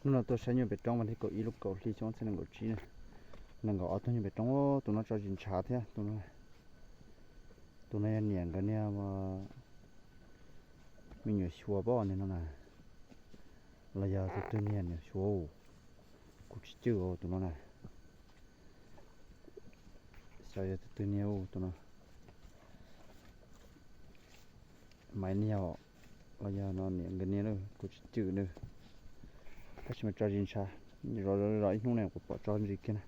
Hnub no tuaj saib nyuj pem roob, vas thib kaum ib lub kaum hli xyoo ob txhiab nees nkaum tsib na. Nees nkaum ob tug nyuj pem roob, tus no tso zis ntshav thiab. Tus no yog niam nkawd niag me nyuam xyuas pab niag no na, los yog tus twg niag niam xyuas, kuv tsis cwj tus no na. Xyov yog tus twg niag tus no. Maiv niag los yog no niam nkawd niag, kuv tsis cwj nws. Tab sis mas tso zis ntshav, zov zov ib hnub ne kuv pom tso ntsis kiag na.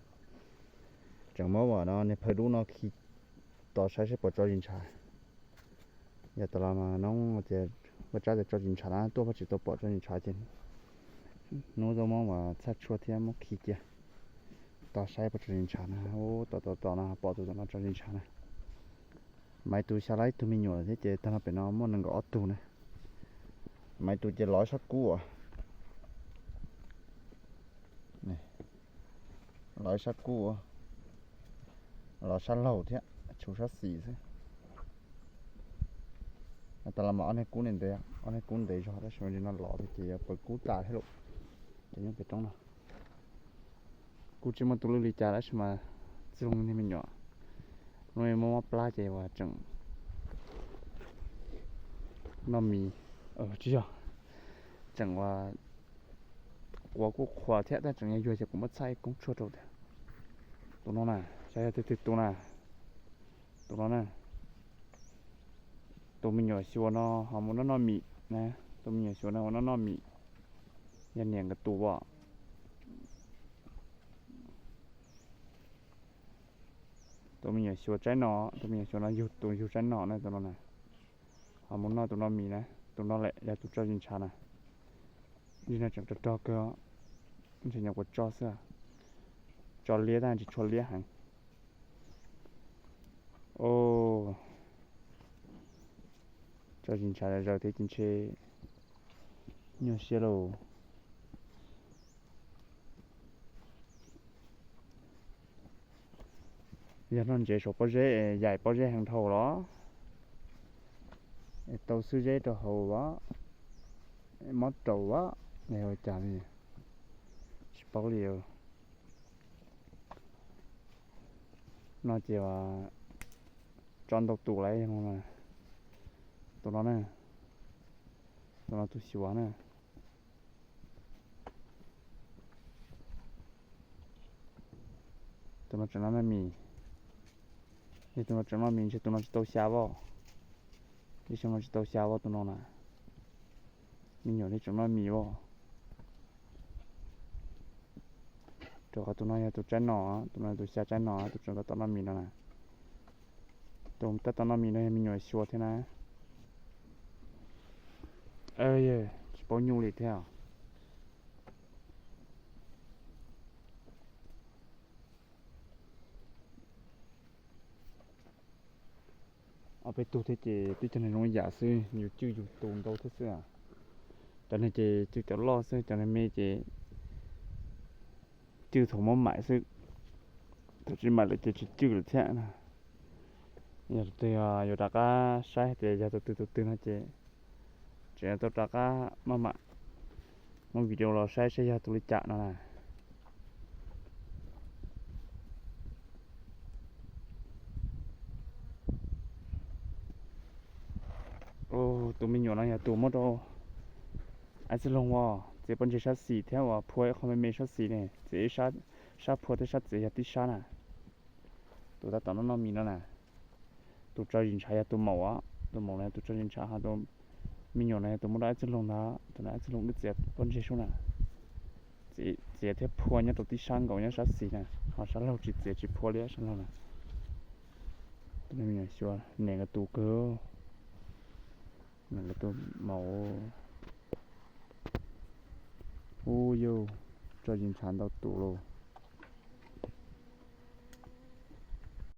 Tseem muab ua no niag phaw dub no khi tos saib seb puas tso zis ntshav. Yog tas los mas noob tias ua tsab tias tso zis ntshav na, tuaj pab tsis tau pom tso zis ntshav ces hnub zoo muab ua txhaj tshuaj thiab muab khi cia tos saib puas tso zis ntshav na. Ub, tos tos tos no pom tus tom no tso zis ntshav na. Maiv tus xya lab ib tug me nyuam thiab ces tag no pem no muaj nees nkaum ob tug na. Maiv tus ces lov sab kub as. Lov sab kub, lov sab laug thiab tshuav sab xis xwb. Tas los mas ob niag kub ne ntev, ob niag kub ntev zog tab sis mas no lov ces yuav pawv kub tas thiab lauj. Cov nyuj pem roob no kuj tsis muaj tus lwj li cas tab sis mas txij zoo niag me nyuam, lub muab mob plab ces uas tseem noj mis, tsis yog, tseem uas quav kuj qhuas thiab tab tseem yuag yuag ces kuv muab txhaj ib koob tshuaj rau tiag. Tus no na, xyov yog tus twg tus na, tus no na. Tus me nyuam xyuas no ho mus noj noj mis na, tus me nyuam xyuas no mus noj noj mis, yog niam nkawd tus as. Tus me nyuam xyuas tsaib no, tus me nyuam xyuas no yug tus yug tsaib no na, tus no na. Ho mus noj tus no mis na, tus no lawm yog tus tso zis ntshav na. Zis no tseem rog rog kawg, ntshe nyuam qhuav tso xwb, tso liab tab tsis tshua liab heev. Tso zis ntshav zaws zaws thiab ces ntshe nyuaj siab lauj. Yog noj ntsev saum pob zeb es yaim pob zeb heev dhau los es tau xwb zeb rau hauv as, mob raus as, ua cas li tsis paub li. No ces tso ntau tus lawm, tus no na, tus no tus xyuas na. Tus no tseem noj mis, yog tus no tseem noj mis ntshe tus no tsis tau xya as, ib xyoo no tsis tau xya as tus no na. Me nyuam li tseem noj mis as. Rau qhov tus no yog tus tsaib no, tus no tus xya tsaib no, tus tseem tab tom noj mis no na. Tus tab tom noj mis no yog me nyuam xyuas thiab na. Tsis paub nyuj li thiab. Ob peb tug thiab ces twb cov neeg zoo yam xwb, yus cwj yus tus ntau thiab xwb. Cov neeg ces cwj cov loj xwb, cov neeg me ces cwj thaum muab maim xwb, thaum tsis maim lawm ces tsis cwj lawm thiab na. Yog tus twg yuav rov qab saib tias yog tus twg tus twg no ces tseem yuav tau rov qab maj mam muab video los saib saib yog tus li cas no na. Tus me nyuam no yog tus muab rau Aib Txwj Loog as, txiav pob ntseg sab xis thiab uas phua ib qho me me sab xis ne, txiav sab phua thiab sab txiav yog tib sab na. Tus tab tom noj noj mis no na. Tus tso zis ntshav yog tus maum as, tus maum no yog tus tso zis ntshav, ho tus me nyuam no yog tus muab rau Aib Txwj Loog ntag, tus no Aib Txwj Loog wb txiav pob ntseg sub na. Txiav thiab phua nyob rau tib sab nkaus nyob sab xis na, ho sab laug tsis txiav tsis phua li sab laug na. Tus me nyuam xyuas niam nkawd tus kawg, niam nkawd tus maum. Ub yauj, tso zis ntshav ntau tus lauj.